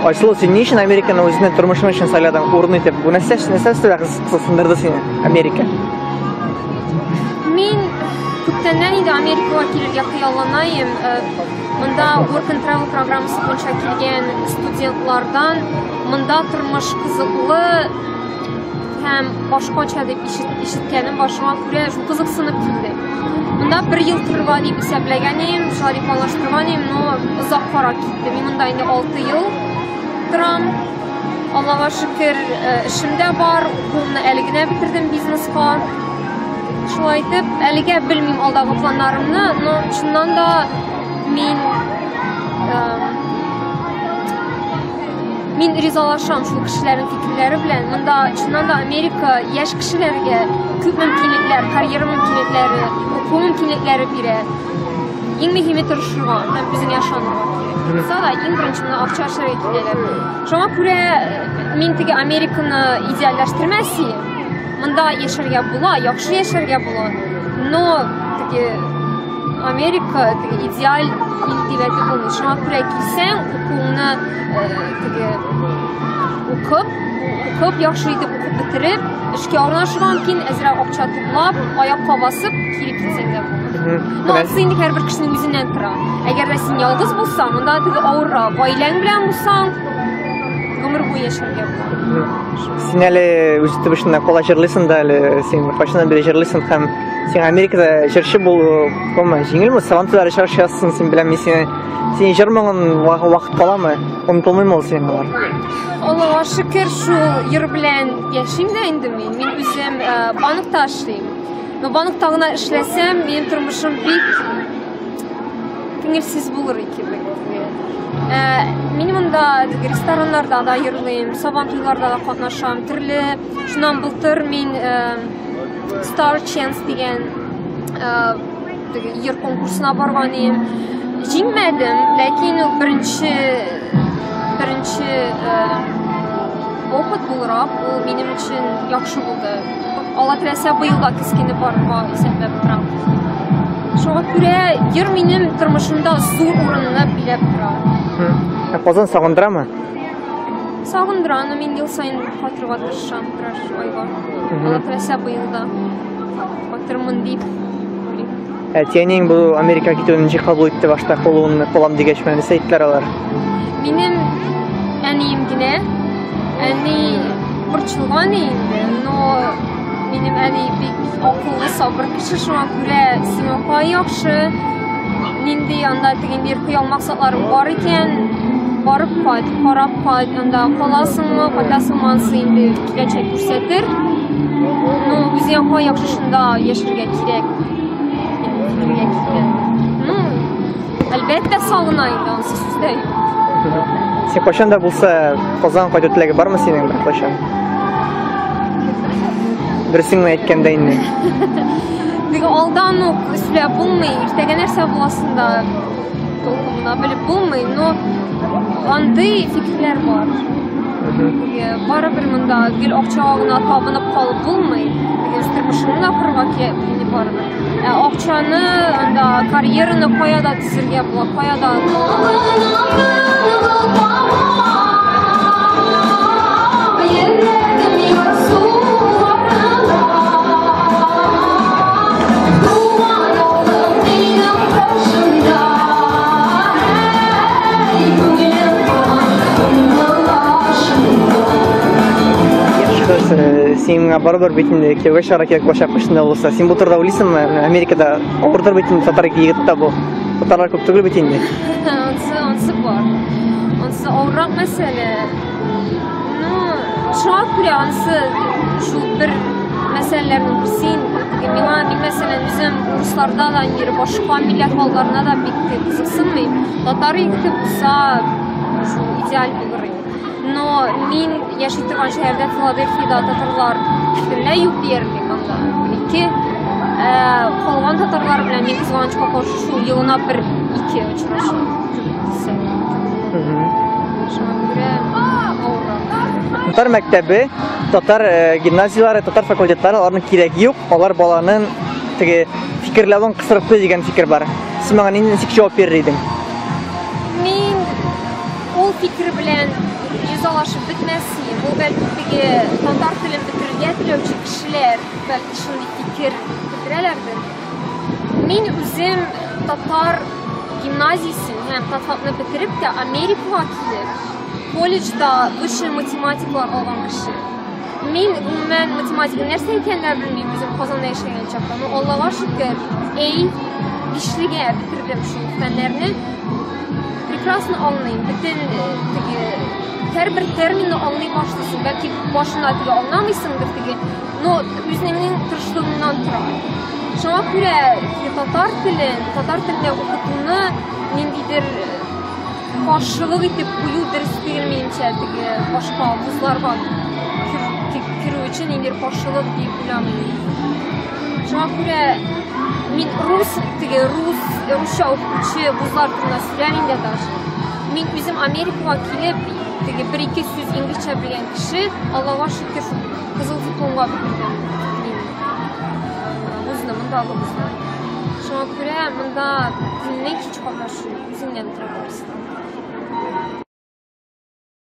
Айсылу, син ни өчен Американы үзеңнең тормышың өчен сайладың, урын итеп? Бу нәрсә, нәрсә өстендә кызыксындырды сине Америка? Мин күптәннән инде Америкага килергә хыяллана идем. Монда Work and Travel программасы буенча килгән студентлардан монда тормыш кызыклы һәм башкача дип ишеткәнем бар, шуңа күрә шул кызыксынып килдем. Монда бер ел торырга дип исәпләгән идем, шулай дип планлаштырган идем, но озаккарак китте. Мин монда инде 6 ел торам. Аллага шөкер, эшем дә бар, укуымны әле генә бетердем бизнеска. Шулай итеп, әлегә белмим алдагы планнарымны, но чыннан да мин мин ризалашам шул кешеләрнең фикерләре белән. Монда чыннан да Америка яшь кешеләргә күп мөмкинлекләр, карьера мөмкинлекләре, уку мөмкинлекләре бирә. Иң мөһиме тырышырга һәм үзеңә ышанырга кирәк. Булса да, иң беренче монда акча эшләргә киләләр. Шуңа күрә мин теге Американы идеальләштермәс идем. Монда яшәргә була, яхшы яшәргә була. Но теге Америка теге идеаль ил дип әйтеп булмый. Шуңа күрә килсәң, укуыңны теге укып, укып, яхшы итеп укып бетереп, эшкә урнашырга мөмкин, әзрәк акча туплап, аякка басып, кире китсәң дә була. Но анысы инде һәрбер кешенең үзеннән тора. Әгәр дә син ялгыз булсаң, монда теге авыррак. Гаиләң белән булсаң, гомер буе яшәргә була. Син әле үз төбешендә кала җырлыйсың да әле, син кайчаннан бирле җырлыйсың һәм син Америкада җырчы булу, гомумән, җиңелме? Сабантуйларда чыгыш ясыйсың, син беләм, мин сине, синең җыр моңын вакыт каламы? Онытылмыймы ул синең алар? Аллага шөкер, шул җыр белән яшим дә инде мин. Мин үзем банкта эшлим. Но банкта гына эшләсәм, минем тормышым бик күңелсез булыр кебек. Мин монда рестораннарда да йөрлим, сабантуйларда да катнашам, төрле. Шуннан былтыр мин Star Chance дигән теге йыр конкурсына барган идем. Җиңмәдем, ләкин ул беренче опыт буларак ул минем өчен яхшы булды. Алла теләсә, быел да кискене барырга исәпләп торам. Шуңа күрә йыр минем тормышымда зур урынны биләп тора. Ә Казан сагындырамы? Сагындыра, но мин ел саен кайтырга тырышам, берәр айга. Алла теләсә, быел да кайтырмын дип уйлыйм. Әти-әниең бу Америкага китүен ничек кабул итте башта, калуын калам дигәч, менә нәрсә әйттеләр алар? Минем әнием генә, әни борчылган инде, но минем әни бик акыллы, сабыр кеше, шуңа күрә сиңа кай яхшы, нинди анда теге мир хыял максатларың бар икән, барып кайт, карап кайт, анда каласыңмы, кайтасыңмы, анысы инде киләчәк күрсәтер. Ну, үзеңә кай яхшы, шунда яшәргә кирәк дигән фикергә килгән. Ну, әлбәттә, сагына инде, анысы сүз дә юк. Син кайчан да булса Казан кайту теләге бармы синең бер кайчан? Дөресен генә әйткәндә инде. Теге алдан ук сөйләп булмый, иртәгә нәрсә буласын да толком гына белеп булмый, но андый фикерләр бар. Теге барыбер монда гел акчага гына табынып калып булмый. Теге үз тормышыңны да корырга кирәк инде барыбер. Ә акчаны, анда карьераны кая да төзергә була, кая да. Яшь кыз, син миңа барыбер бит инде кияүгә чыгарга кирәк булачак кышында булса. Син бу турыда уйлыйсыңмы? Менә Америкада авырдыр бит инде татар егет табу. Татарлар күп түгел бит инде. Анысы бар. Анысы авыррак мәсьәлә. Ну, шуңа күрә анысы шул бер мәсьәләләрнең берсе инде. Теге миңа, мин мәсәлән, үзем урысларда да, нидер башка милләт халыкларына да бик тә кызыксынмыйм. Татар егете булса, шул идеаль булыр иде. Но мин яши торган шәһәрдә, Филадельфиядә, татарлар бөтенләй юк диярлек анда. Бер-ике. Калган татарлар белән мин, кызганычка каршы, шул елына бер-ике очрашам дисәк. Шуңа күрә авыррак. Татар мәктәбе, татар гимназияләре, татар факультетлары, аларның кирәге юк. Алар баланың теге фикерләвен кысырып куя дигән фикер бар. Син моңа ничек җавап бирер идең? Мин ул фикер белән ризалашып бетмәс идем. Ул бәлки теге татар телен бетерергә теләүче кешеләр бәлки шундый фикер белдерәләрдер. Мин үзем татар гимназиясен һәм татфакны бетереп тә Америкага килеп, колледжда высший математиклар алган кеше. Мин гомумән математика нәрсә икәнен дә белмим, үзем Казанда яшәгән чакта. Но Аллага шөкер, A бишлегә бетердем шул фәннәрне. Прекрасно аңлыйм. Бөтен теге һәрбер терминны аңлый башлыйсың. Бәлки башына теге аңламыйсыңдыр теге, но үзеңнең тырышлыгыңнан тора. Шуңа күрә теге татар телен, татар телендә укытуны ниндидер каршылык итеп кую дөрес түгел минемчә, теге башка вузларга керү өчен ниндидер каршылык дип уйламыйм. Шуңа күрә мин рус, теге рус, русча укытучы вузлар турында сөйләмим дә даже. Мин үзем Америкага килеп, теге бер-ике сүз инглизчә белгән кеше, Аллага шөкер, шул кызыл дипломга бетердем мин вузны, мондагы вузны. Шуңа күрә монда телнең һич катнашы юк, үзеңнән тора барысы да.